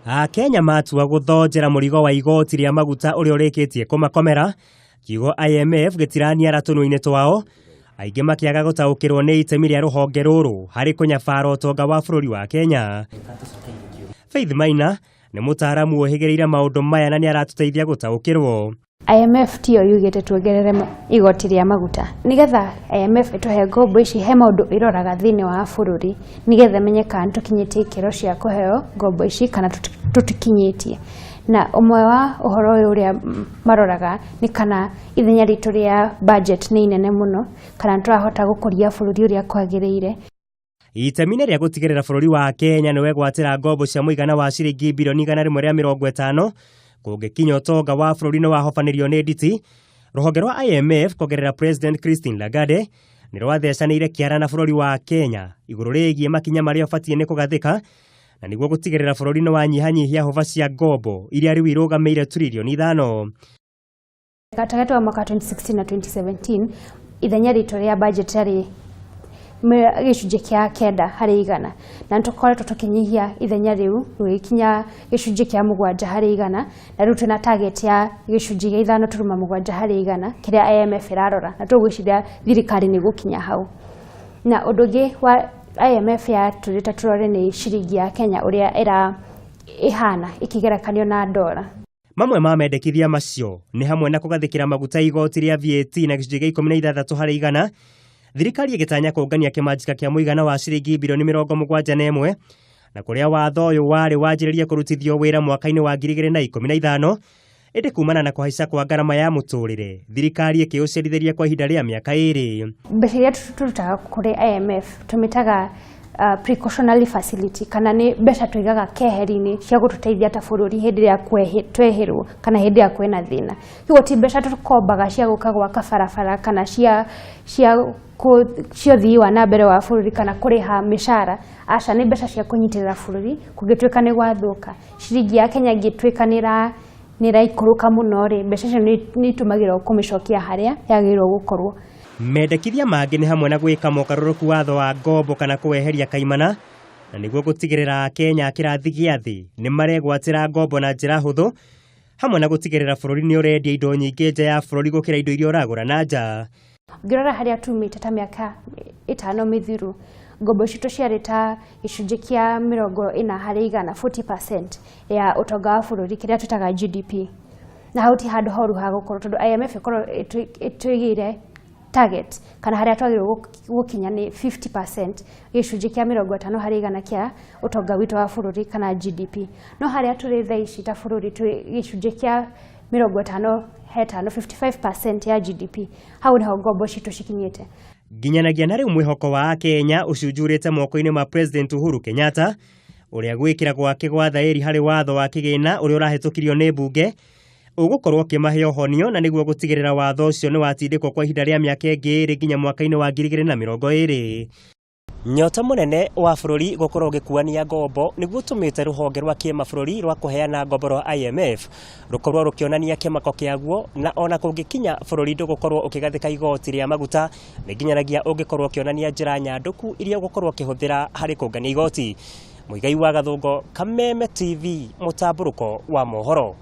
Akenya matua gũthonjera mũrigo wa igoti rĩa maguta ũrĩa ũrĩkĩtie kũmakomera, kiugo IMF gĩtiraniara tũnua-inĩ twao, aingĩ makĩaga gũtaũkĩrwo nĩ itemi rĩa rũhonge rũrũ harĩ kũnyabara ũtonga wa bũrũri wa Kenya. Faith Maina nĩ mũtaaramu ũhĩgĩrĩire maũndũ maya na nĩ aratũteithia gũtaũkĩrwo. IMF tiyo yugĩte tuongerere igoti rĩa maguta. Nĩgetha IMF ĩtũhe ngombo ici, he maũndũ ĩroraga thĩinĩ wa bũrũri nĩgetha ĩmenye kana nĩtũkinyĩtie ikĩro cia kũheo ngombo ici kana tũtikinyĩtie. Na ũmwe wa ũhoro ũyũ ũrĩa maroraga nĩ kana ithenya ritũ rĩa budget nĩ inene mũno, kana nĩtũrahota gũkũria bũrũri ũrĩa kwagĩrĩire. Itemi-inĩ rĩa gũtigĩrĩra bũrũri wa Kenya nĩ wegwatĩra ngombo cia mũigana wa ciringi birioni 150 kũngĩkinya ũtonga wa bũrũri nĩ wahobanĩrio nĩ nditi, rũhonge rwa IMF kũgerera President Christine Lagarde nĩ rwathecanĩire kĩara na bũrũri wa Kenya igũrũ rĩgiĩ makinya marĩa ũbatiĩ nĩ kũgathĩka na nĩguo gũtigĩrĩra bũrũri nĩ wanyihanyihia hũba cia ngombo iria rĩu irũgamĩire turirioni 5. Gatagatĩ wa mwaka 2016 na 2017, ithenya ritũ rĩa budget rĩarĩ gĩcunjĩ kĩa 9%, na nĩtũkoretwo tũkĩnyihia ithenya rĩu rũgĩkinya gĩcunjĩ kĩa 7%, na rĩu twĩna target ya gĩcunjĩ gĩa 5.7% kĩrĩa IMF ĩrarora, na tũgwĩciria thirikari nĩ ĩgũkinya hau. Na ũndũ ũngĩ wa IMF yatũrĩte tũrore nĩ ciringi ya Kenya ũrĩa ĩra ĩhana ĩkĩgerekanio na ndora. Mamwe ma mendekithia macio nĩ hamwe na kũgathĩkĩra maguta igoti rĩa VAT na gĩcunjĩ gĩa 16%, thirikari ĩgĩtanya kũngania kĩmanjĩka kĩa mũigana wa ciringi birioni 71, na kũrĩa watho ũyũ warĩ wanjĩrĩrie kũrutithio wĩra mwaka-inĩ wa 2015, ĩndĩ kumana na kũhaica kwa ngarama ya mũtũrĩre, thirikari ĩkĩũcerithĩria kwa ihinda rĩa mĩaka 2. Mbeca iria tũrutaga kũrĩ IMF tũmĩtaga precautionary facility, kana nĩ mbeca tũigaga keheri-inĩ cia gũtũteithia ta bũrũri hĩndĩ ĩrĩa twehĩrwo kana hĩndĩ ĩrĩa kwĩna thĩna. Koguo ti mbeca tũkombaga cia gũka gwaka barabara kana cia ũthii wa na mbere wa bũrũri kana kũrĩha mĩcara. Aca, nĩ mbeca cia kũnyitĩrĩra bũrũri kũngĩtuĩka nĩ gwathũka. Ciringi ya Kenya ĩngĩtuĩka nĩ ĩraikũrũka mũno rĩ, mbeca icio nĩ itũmagĩrwo kũmĩcokia harĩa yagĩrĩirwo gũkorwo. Mendekithia mangĩ nĩ hamwe na gwĩka mogarũrũku watho wa ngombo kana kũweheria kaimana, na nĩguo gũtigĩrĩra Akenya a kĩrathi gĩa thĩ nĩ maregwatĩra ngombo na njĩra hũthũ, hamwe na gũtigĩrĩra bũrũri nĩ ũrendia indo nyingĩ nja ya bũrũri gũkĩra indo iria ũragũra na nja. Ũngĩrora harĩa tumĩte ta mĩaka 5 mĩthiru, ngombo citũ ciarĩ ta gĩcunjĩ kĩa 40%, 40% ya ũtonga wa bũrũri kĩrĩa twĩtaga GDP. Na hau ti handũ horu ha gũkorwo tondũ IMF ĩkorwo ĩtũigĩire target kana harĩa twagĩrĩirwo gũkinya nĩ 50%, gĩcunjĩ kĩa 50% kĩa ũtonga witũ wa bũrũri kana GDP. No harĩa tũrĩ thaa ici ta bũrũri twĩ gĩcunjĩ kĩa 55, 55% ya GDP. Hau niho ngombo citũ cikinyĩte. Nginyanagia na rĩu mwĩhoko wa Akenya ũcunjurĩte moko-inĩ ma President Uhuru Kenyatta, ũrĩa gwĩkĩra gwake gwa thaĩri harĩ watho wa kĩgĩna ũrĩa ũrahĩtũkirio nĩ mbunge ũgũkorwo ũkĩmahe ũhonio, na nĩguo gũtigĩrĩra watho ũcio nĩ watindĩkwo kwa ihinda rĩa mĩaka ĩngĩ 2 nginya mwaka-inĩ wa 2020. Nyota mũnene wa bũrũri gũkorwo ũgĩkuania ngombo nĩguo ũtũmĩte rũhonge rwa kĩmabũrũri rwa kũheana ngombo rwa IMF rũkorwo rũkĩonania kĩmako kĩaguo, na ona kũngĩkinya bũrũri ndũgũkorwo ũkĩgathĩka igoti rĩa maguta, nĩ nginyanagia ũngĩkorwo ũkĩonania njĩra nyandũku iria ũgũkorwo ũkĩhũthĩra harĩ kũngania igoti. Mũigai wa Gathũngo, Kameme TV, mũtambũrũko wa mohoro.